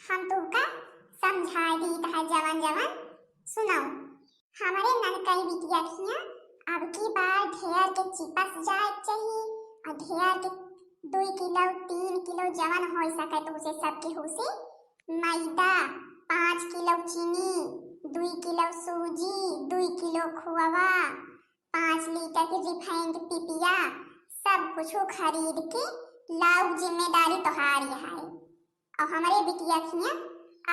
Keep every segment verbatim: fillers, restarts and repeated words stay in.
हम तुहका समझाए दीत है जवन जवन। सुनौ, हमरे ननकई बिटिया खिया अब की बार ढेर के चिपस जाए चाहिए और ढेर के दुई किलो, तीन किलो जवन होइ सके तो उसे सबके हुसे मैदा, पाँच किलो चीनी, दुई किलो सूजी, दुई किलो खोवा, पाँच लीटर के रिफाइंड पिपिया, सब कुछ खरीद के लाउक जिम्मेदारी तोहार है। और हमरे बिटिया खिया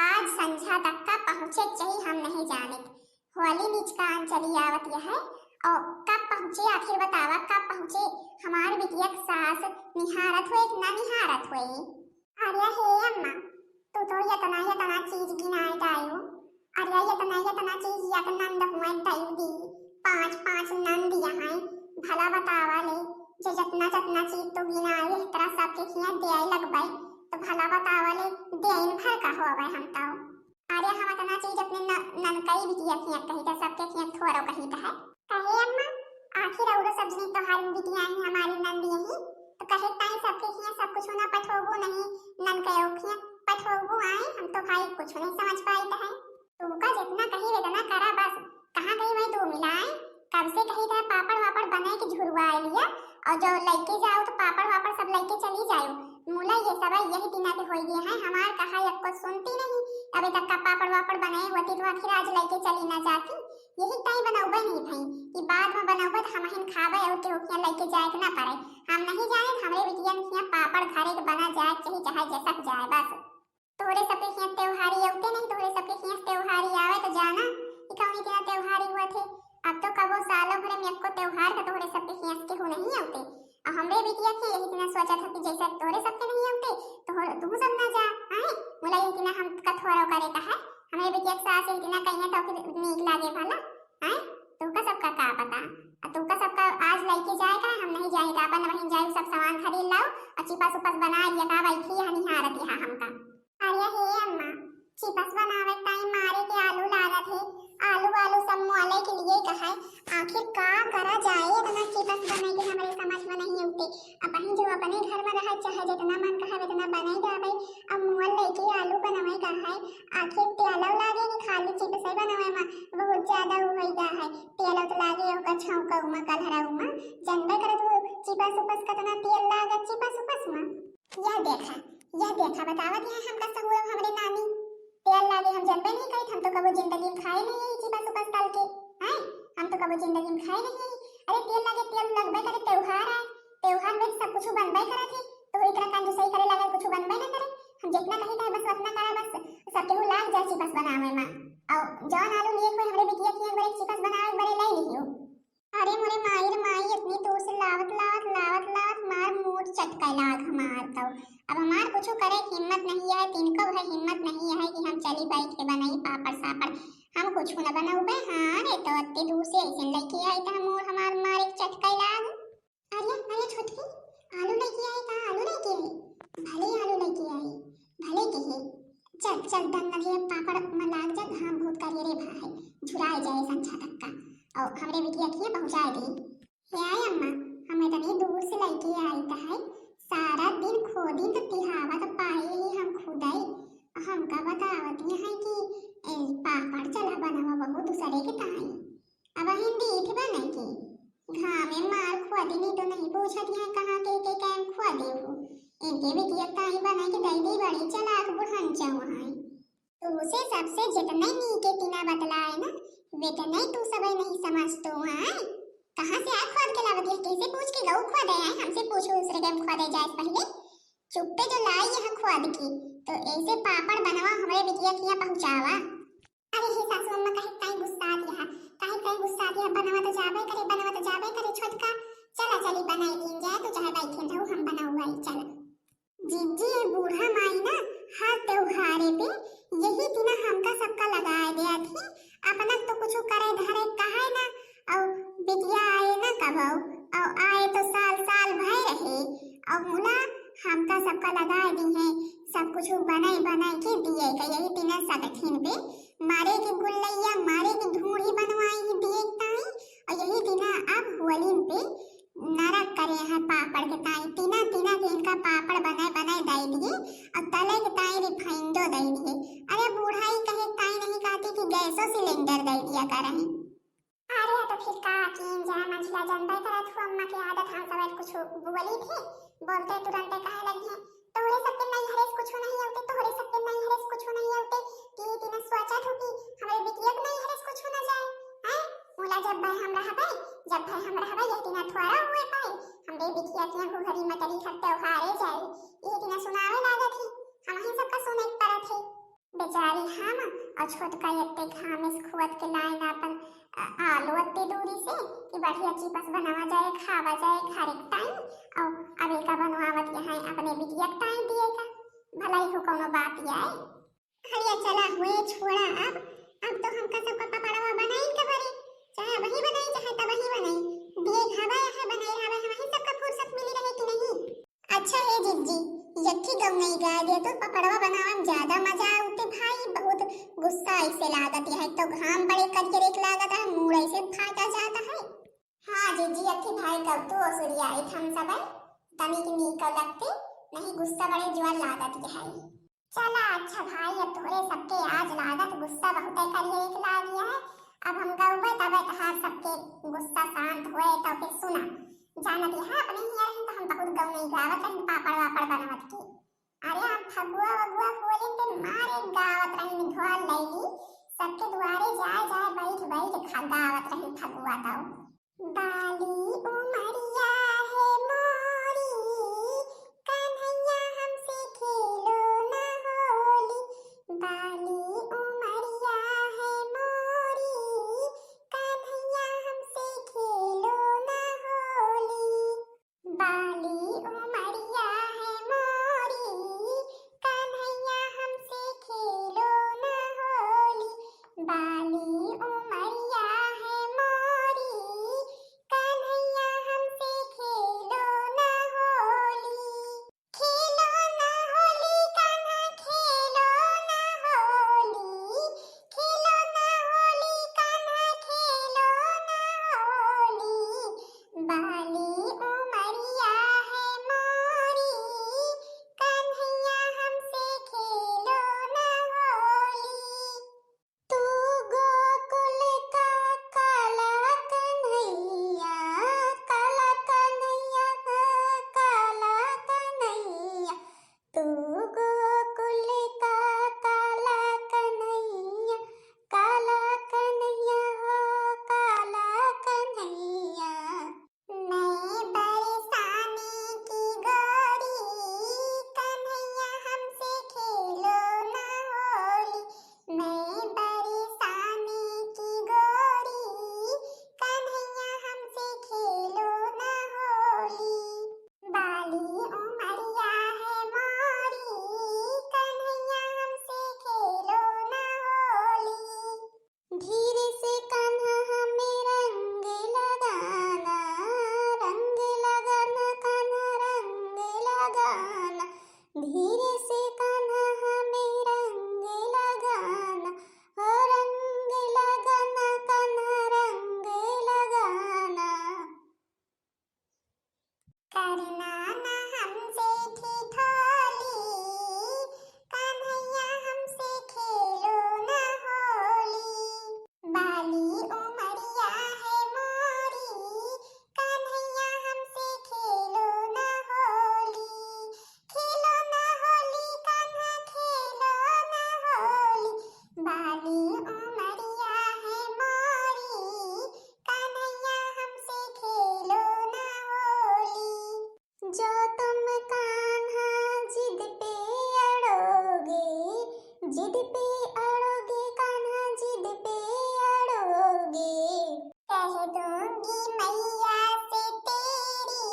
आज संझा तक का पहुँचे चाहिए, हम नहीं जानित। होली निचकान चली आवत यह है, और कब पहुँचे आखिर बतावा, कब पहुँचे? हमार बिटिया के सास निहारत हुए कि ना निहारत हुए? अरे हे अम्मा, तू तो यतना यतना चीज गिनाए दायू। अरे यतना यतना चीज यक नंद हुए दयू दी, पाँच पाँच नंद यहाँ। भला बतावा ले, जे जतना जतना चीज तू गिनाए एकरा सबके खिया देय लगबै, तो भला बतावा ले देइन भर का होबै हम तो। अरे हम अतना चीज अपने न-, ननकई बिटिया खिया कही था, सबके खिया थोरो कही था है। कहे अम्मा, आखिर औरो सब जनी तोहार बिटिया ही हमारी नंदी यही, तो कहे ताई सबके खिया सब कुछ ना पठोबू नहीं, ननकयो खिया पठोबू आई, हम तो भाई कुछ नहीं समझ पाई है। तुमका जितना कही इतना करा बस। कहाँ गई मैं दो मिलाई? कब से कही था पापड़ वापड़ बनाए के झुरवाए लिया, और जो लइके जाओ तो पापड़ वापड़ सब लइके चली जाओ। मुला ये सब यही दिना के होई गए हैं, हमार कहा यक्को सुनती नहीं। अबे तक का पापड़ वापड़ बनाए होती तो आखिर आज लइके चली ना जाती। यही ताई बनौबे नहीं भई कि बाद में बनौबे तो हमहिन खाबे और केहू खिया लइके जाए के ना पड़े। हम नहीं जाने, हमरे बिटिया के खिया पापड़ घरे के बना जाए, चाहे चाहे जसक जाए बस। तोहरे सबके खिया त्योहारी अउते नहीं, तोहरे सबके खिया त्योहारी आवे तो जाना कि कौनी दिना त्योहारी हुआ थे। अब तो कबो सालों भरे में एको त्योहार का तोहरे सबके खिया केहू नहीं अउते। और हमरे बिटिया के यही दिना सोचा था कि जैसे तोहरे सबके नहीं अउते, तो हो-, तू सब ना जा, आए? मुला यही दिना हम कथोरो करे का है, हमरे बिटिया के सास यही दिना कहीं तो फिर नीक लागे भला, आए? तुमका सबका का पता? आ तुमका सबका आज लइके जाए का, हम नहीं जाए का, अपन बहिन जाए, सब सामान खरीद लाओ और चिपस उपस बना लिया का, बैठी है निहारत यहाँ हमका। अरे हे अम्मा, चिपस बनावे टाइम मारे के आलू लागत है, आलू आलू सब मोले के लिए कहे। आखिर का करा जाए, इतना चिपस बने के हमरे समझ में नहीं उठे। अब बहिन जो अपने घर में रहे, चाहे जितना मन कहे उतना बने जावे। अब मोल लेके आलू बनवे का है, आखिर तेलो लागे कि खाली चिपसे बनवे में बहुत ज्यादा हो गई का है। तेलो तो लागे ओकर छौंका उमा कलहरा उमा, जनबे करत हो चिपस उपस कतना तेल लागत चिपस उपस में। यह देखा, यह देखा, बतावत है हमका सहूर हमरे नानी। तेल लागे हम जनबे नहीं करित, हम तो कबो जिंदगी में खाए नहीं यही चिपस उपस तल के। हैं? हम तो कबो जिंदगी में खाए नहीं यही। अरे तेल लागे, तेल लगबे करे, त्योहार आए, त्योहार में सब कुछ बनबे करत है, तो एकरा कंजूसई करे लगे कुछ बनबे ना करे। हम जितना कही था बस उतना करा, बस सब केहू लाग जाए चिपस बनावे में। और जौन आलू लिए कोई हमरे बिटिया की एक बार एक चिपस बनावे एक बार ले लियो। अरे मोरे माई रे माई, इतनी दूर से लावत लावत लावत लावत मार मूड चटकै लाग हमार तो। अब हमार कुछ करे के हिम्मत नहीं है, तिनको है हिम्मत नहीं है कि हम चली बैठ के बनाई पापड़ सापड़। हम कुछ न बनौबे। हाँ रे, तो इतनी दूर से ऐसे लेके आई तो हम हमार मारे चटकै लाग। अरे अरे छोटकी, आलू लेके आई का? आलू लेके आई? भले आलू लेके आई, भले के है। चल चल, दन लगे पापड़ में लाग जा, घाम बहुत करिए रे भाई, झुराए जाए संझा तक का। और हमरे बिटिया के पहुँचाए दे। हे आय अम्मा, हम इतनी दूर से लइके आइत है, सारा दिन खोदिन तो तिहावत पाए ही हम खुदाई। हमका बतावत है कि ए, पापड़ चला बनावा बहुत दूसरे के ताई। अब हिंदी इठ बने के घामे मार खोदिनी तो नहीं पूछत है कहाँ के के कैम खोदे हो। इनके बिटिया ताई बने के दैदी बड़ी चालाक बुढ़न चाहू है। तू से सबसे जितने नीके तिना बतलाए ना, वेतने तू सबे नहीं समझ तो आए। कहाँ से आए खोद के लावत है? कैसे पूछ के गऊ खोदे आए? हमसे पूछो दूसरे के खोदे जाए पहले। चुप्पे जो लाई यहाँ खोद की, तो ऐसे पापड़ बनवा हमरे बिटिया किया पहुँचावा। अरे हे सासू अम्मा, काहे काहे गुस्सा दिया है? काहे काहे गुस्सा दिया? बनवा तो जाबे करे, बनवा तो जाबे करे छोटका। चला चली बनाई लीन जाए, तो चाहे बैठे रहू, हम बनाऊ आई, चला। जीजी, ये बूढ़ा माई ना हर त्योहारे पे यही दिना हमका सबका लगाए देत ही। अपना तो कुछ करे धरे कहे ना, और बिटिया आए ना कबो, और आए तो साल साल भय रहे, और मुला हमका सबका लगाए दी है, सब कुछ बनाए बनाए के दिए का यही दिना सगठिन पे मारे के गुल्लैया, मारे के ढूंढी बनवाई ही दिए ताई, और यही दिना अब होलिन पे नरक करे हैं पापड़ के ताई। तीना तीना के इनका पापड़ बनाए बनाए दे दिए। और अलग ताई रिफाइंडो दे दिए। अरे बूढ़ा ही कहे ताई नहीं कहती कि गैसो सिलेंडर दे दिया करें। अरे तो फिर का कीन जाए मंझिला, जानबे करत हो अम्मा के आदत, हम सब कुछ बोली थी, बोलते तुरंते कहे लगी हैं, "तोहरे सबके नैहरे से कुछो नहीं आउते, तोहरे सबके नैहरे से कुछो नहीं आउते।" कि तीन सोचा थू कि हमरे बिटिया के नैहरे से कुछो न जाए, हैं? मुला जब भय हम रहबे, जब भय हम रहबे, यह तीन थोड़ा हुए पाए, हमरे बिटिया के यहाँ घुघरी मटरी सब त्योहारे जाए, ये तीन सुनावे लागत ही, हम ही सबका सुने के पड़त है। बेचारी हम और छोटका एत्ते घामे से खुअत के लाइन आपन, अ, आलू एत्ते दूरी से कि बढ़िया चिपस बनावा जाए, खावा जाए घरे के टाइम, और अब एका बनवावत यहाँ अपने बिटिया के टाइम दिए का, भलाई हो कौनो बात आए। हरिया चला हुए छोड़ा अब, अब तो हमका सबका पपड़वा बनाई के पड़े, चाहे अबही बनाई चाहे तबही बनाई, दिए घावा है बनाए रहबे, हमही सबका फुर्सत मिली रहे कि नहीं। अच्छा हे जिज्जी, यट्ठी गौनई गाय दे तो पपड़वा बनावे में ज्यादा मजा आउते भाई, बहुत गुस्सा ऐसे लागत है, तो घाम बड़े करियर एक लागत है, मूड़ ऐसे फाटा जाता है। हाँ जिज्जी, यट्ठी भाई कब तू ओसुरियाई थम सबे, तनिक नीक लगते, नहीं गुस्सा बड़े जुआर लागत है। चला अच्छा भाई, अब तोरे सबके आज लागत गुस्सा बहुते करियर एक लाग गया है, अब हम गौबे तबे तहार सबके गुस्सा शांत होए, तो फिर सुना। जानत यहाँ अपने हिया रही तो हम बहुत गौनई गावत रही, पापड़ वापड़ बनवत के। अरे हम फगुआ वगुआ होले पे मारे गावत रही, ढोल लैली, सबके दुआरे जाए जाए बैठ बैठ खा गावत रही फगुआ तो। बाली उमरिया है मोरी, कन्हैया हमसे खेलो ना होली। बाली उमरिया है मोरी, कन्हैया हमसे खेलो ना होली। बाली उमरिया है मोरी, कन्हैया हमसे खेलो ना होली। बाली उमरिया है मोरी, कन्हैया हमसे खेलो ना होली। खेलो ना होली कान्हा, खेलो ना होली, खेलो ना होली कान्हा, खेलो ना होली। बाली उमरिया है मोरी, कन्हैया हमसे खेलो ना होली। तू गोकुल का काला कन्हैया, काला कन्हैया, काला कन्हैया। तू गोकुल का काला कन्हैया, काला कन्हैया हो काला कन्हैया। मैं बरसाने की गोरी, कन्हैया हमसे खेलो ना होली। मैं बरसाने की गोरी, कन्हैया हमसे खेलो ना होली। बाली उमरिया है मोरी, कन्हैया हमसे खेलो ना होली। धीरे से कान्हा हमें रंग लगाना, रंग लगाना कान्हा रंग लगाना। धीरे से कान्हा हमें रंग लगाना, ओ रंग लगाना कान्हा रंग लगाना। करना ना हमसे ठिठोली, कन्हैया हमसे खेलो ना होली। बाली उमरिया है मोरी, कन्हैया हमसे खेलो ना होली। खेलो ना होली कान्हा, खेलो ना होली। बाली उमरिया है मोरी, कन्हैया हमसे खेलो ना होली। जो तुम कान्हा जिद पे अड़ोगे, जिद पे अड़ोगे कान्हा, जिद पे अड़ोगे। कह दूंगी मैया से तेरी,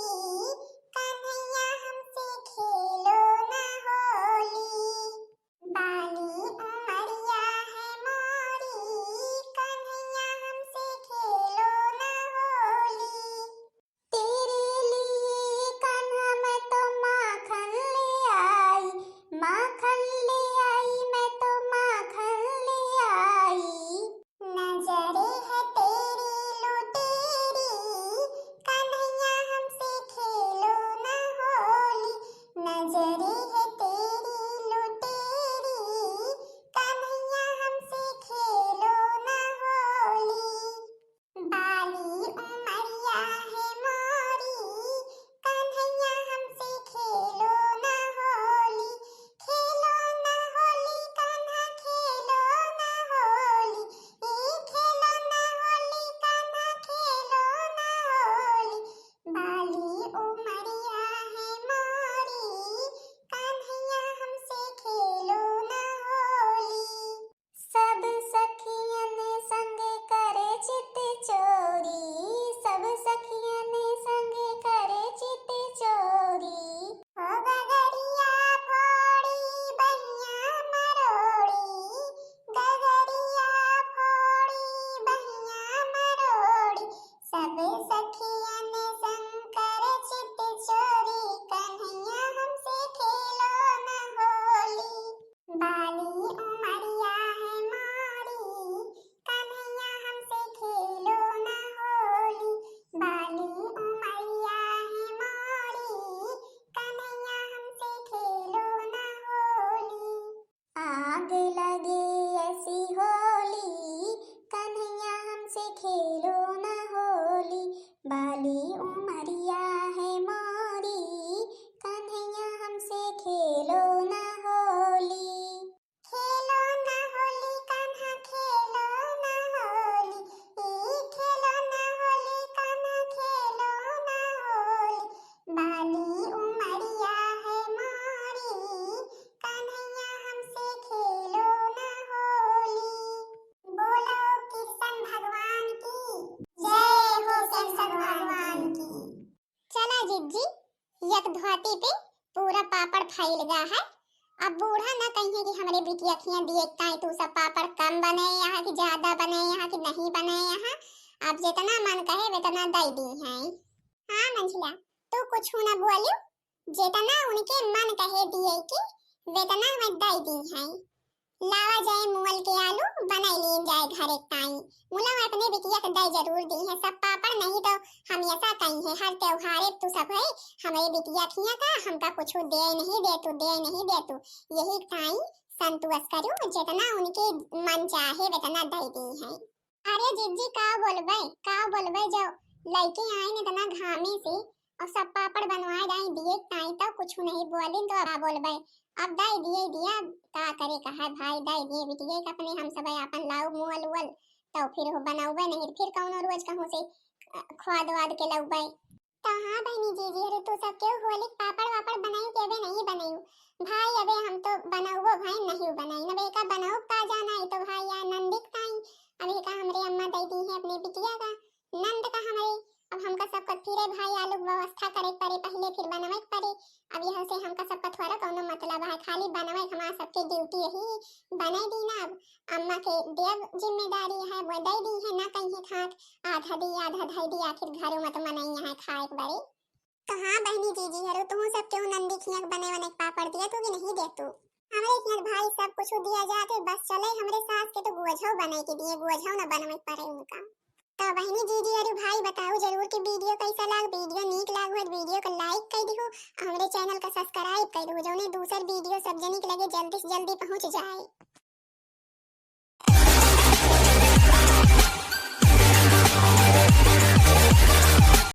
कन्हैया हमसे खेलो ना होली। बाली उमरिया है मोरी, कन्हैया हमसे खेलो ना होली। तेरे लिए कान्हा मैं तो माखन ले आई, माखन ले आई मैं तो माखन फैल गा है। अब बूढ़ा न कहिए कि हमरे बिटिया खिया दिए ताई तू सब पापड़ कम बने यहाँ कि ज्यादा बने यहाँ कि नहीं बने यहाँ। अब जितना मन कहे उतना दे दी है। हाँ मंझिला, तू कुछ न बोलियो, जितना उनके मन कहे दिए कि वेतना में दे दी है। लावा जाए मुअल के आलू बनाई लीन जाए घरे ताई। मुला अपने बिटिया के दे जरूर दी है सब पापड़, नहीं तो हम ऐसा कही है हर त्योहारे तू सब है हमरे बिटिया खिया का हमका कुछ दे नहीं दे तू, दे नहीं दे तू। यही ताई संतोष करू, जितना उनके मन चाहे उतना दे दी है। अरे जिज्जी, का बोलबे, का बोलबे, जब लइके आइन इतना घामे से और सब पापड़ बनवाए जाए दिए ताई, तब कुछ नहीं बोलिन तो अब का बोलबे। अब दाई दिए दिया, का करे कहा भाई, दाई दिए बिटिए के अपने हम सब आपन लाऊ मुअल उअल, तो फिर हो बनौबे नहीं, फिर कौनो रोज कहूँ से अ, खुआद वाद के लौबे। तो हाँ बहनी जीजी, अरे तू सब केहू होली के पापड़ वापड़ बनाई के अबे नहीं बनाई। भाई अबे हम तो बनाऊबो भाई नहीं बनाई, अबे का बनाऊ का जाना है तो भाई यार नंदिक ताई, अबे का हमरे अम्मा दे दी है अपने बिटिया का नंद का हमरे। अब हमका सबका फिरे भाई आलू के व्यवस्था करे के पड़े, पहले फिर बनवे के पड़े। अब यहाँ से हमका सबका थोड़ा कौनो मतलब है, खाली बनवे के हमार सबके ड्यूटी यही बनाई दी ना। अब अम्मा के देव जिम्मेदारी है, वो दे दी है ना कहीं खात आधा दी आधा धई दी, आखिर घरों में तो मनई यहाँ खाए के बड़े। तो हाँ बहनी जीजी हरो, तुहू सब केहू नंदी खिया के बने बने के पापड़ दिया तू कि नहीं दे तू? हमरे खिया के भाई सब कुछ दिया जाते, बस चले हमरे सास के तो गोझौ बने के दिए, गोझौ न बनवे के पड़े उनका। तो बहनी जीजी हरो भाई बताओ जरूर कि वीडियो कैसा लाग, वीडियो नीक लाग हो तो वीडियो को लाइक कर दिहो, हमरे चैनल का सब्सक्राइब कर दिहो, जौने दूसर वीडियो सब जनी के लगे जल्दी से जल्दी पहुँच जाए।